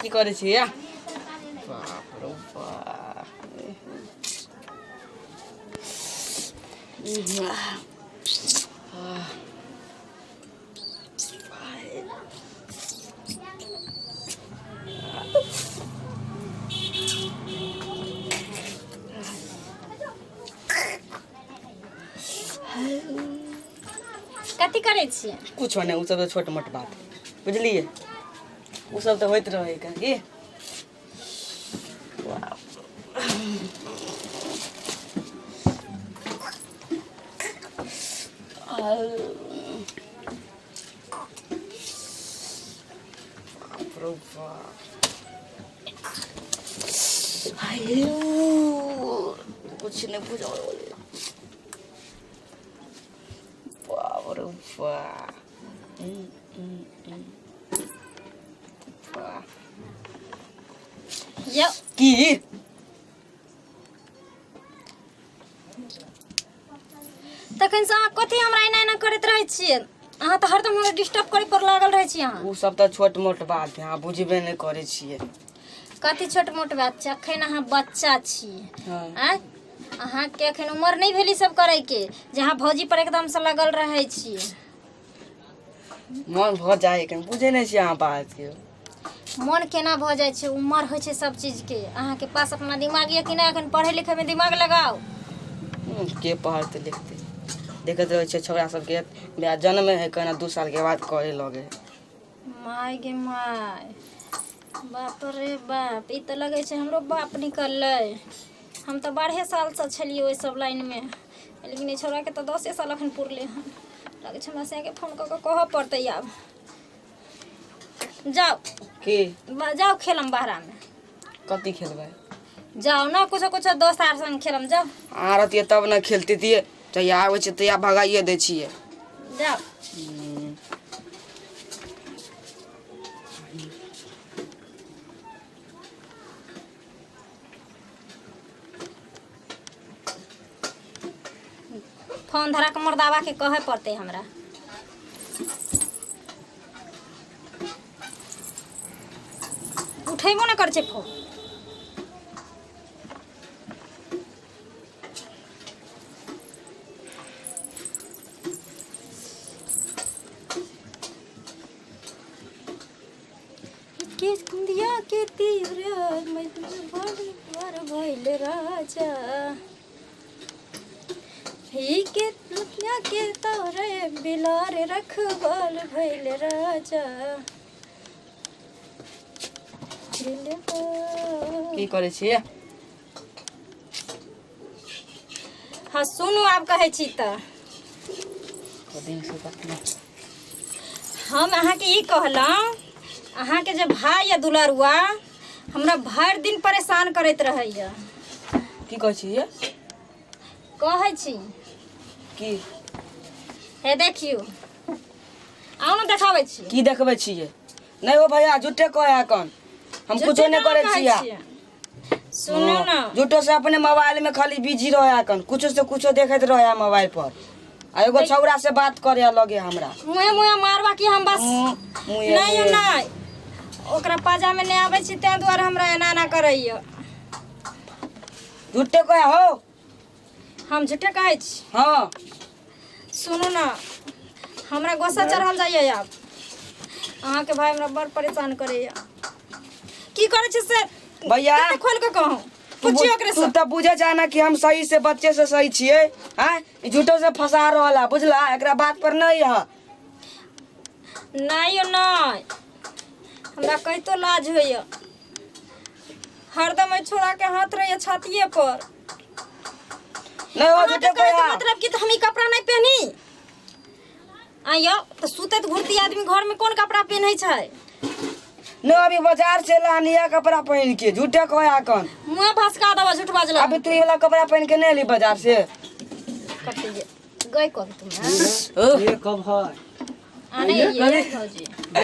की करै छी या बाप रौ बाप। कथी करै छियै? कुछो नहि, ओ सब तऽ छोट मोट बात बुझलियै, ओ सब तऽ होइत रहै की। बाप रौ बाप। आयौ, कुछ नहि बुझल। बाप रे बाप। बाप। यौ। की? तखन से अहाँ कथी हमरा एना एना करैत रहै छियै? अहाँ तऽ हरदम हमरा डिस्टर्ब करै पर लागल रहै छी अहाँ। ओ सब तऽ छोट मोट बात है, अहाँ बुझबे नहि करै छियै। कथी छोट मोट बात छै? अखन अहाँ बच्चा छी। हाँ। आँय, अहाँके अखन उमर नहि भेल ई सब करैके जे अहाँ भौजी पर एकदमसँ लगल रहै छी। मन भऽ जाइ है, बुझै नहि छियै अहाँ बातके। मन केना भऽ जाइ छै? उमर होइ छै सब चीजके। अहाँके पास अपना दिमाग यऽ कि नहि? अखन पढ़ै लिखैमे दिमाग लगाउ। के पढ़तै लिखतै? देखैत रहै छियै छोकरा सबके बियाह जन्मे है केना 2 सालके बाद करे लगे है। माय गे माय, बाप रे बाप, ई तऽ लगै छै हमरो बाप निकललै। हम तऽ 12 सालसँ छलियै ओहि सब लाइनमे, लेकिन ई छौड़ाके तऽ 10 साल अखन पुरलै हन। लगै छै हमरा सैयाके फोन कऽ कऽ कहऽ पड़तै आब। जाउ। की? जाउ खेलम बाहरामे। कथी खेलबै? जाउ ने, कुछो कुछो दोस्त आर संग खेलम, जाउ। अहाँ रहतियै तब ने खेलतियै। जहिया आबै छियै तहिया भगाइए दै छियै। जाउ। फोन धरा के मर्दावा के कहे पड़ते हमरा। उठेबो ने कर छै फोन। के कुंदिया के तीर मधुर भइल राजा ही के दुनिया के तोरे बिलार रखवाल भइल राजा। की करै छियै? हाँ सुनू, आब कहै छी तऽ हम अहाँके ई कहलहुँ, अहाँके जे भाय यऽ दुलरुआ, हमरा भरि दिन परेशान करैत रहैया। की कहै छियै? कहै छी। की? हे देखियौ, आउ ने, देखाबै छी। की देखबै छियै? नहि ओ भैया, झूठे कहै है कन, हम झूठे कुछो नहि केना करै कहै छियै। छियै? सुनू ने। झूठो से अपने मोबाइल में खाली बिजी रहे है कन, कुछो से कुछो देखैत रहे है मोबाइल पर, आ एगो छौड़ा से बात करे लगे हमरा। मुँहे मुँहे मारबा की हम बस। मुँहे नहीं मुँहे। नहीं, ओकरा पाजा में नहीं आबै छी, ताहि दुआरे हमरा एना एना करैया। झूठे कहे हो। हम झूठे कहै छी? हाँ। सुनू ने, हमरा गुस्सा चढ़ल जाइए आब। अहाँके भाई हमरा बड़ परेशान करैया। की करै छी से भैया, कते खोल के कहूँ? तू पुछियो ओकरे तू से। तऽ बुझे जा ना कि हम सही से बच्चे से सही छियै। आँय, ई झूठो से फंसा रहल है, बुझला? एकरा बात पर नहीं है। नहीं यौ नहीं, हमरा कहितो लाज होइए। हरदम एहि छोड़ा के हाथ रहैए छातिए पर। नहीं हो, अहाँके झूठे कहैके कहे। मतलब कि तऽ हम ई कपड़ा नहीं पहनी? आइयो तऽ सुतैत घुरती आदमी घर में कोन कपड़ा पहनै छै? नहीं, अभी बाजार से लानिया कपड़ा पहन के, झूठे कहे कन। मुँह भसका देबो झूठ बाजला। अभी तू ये वाला कपड़ा पहन के नहीं अली बाजार से? कथी जे गई कब तुम? ओ, ये कब है? आने ये भौजी।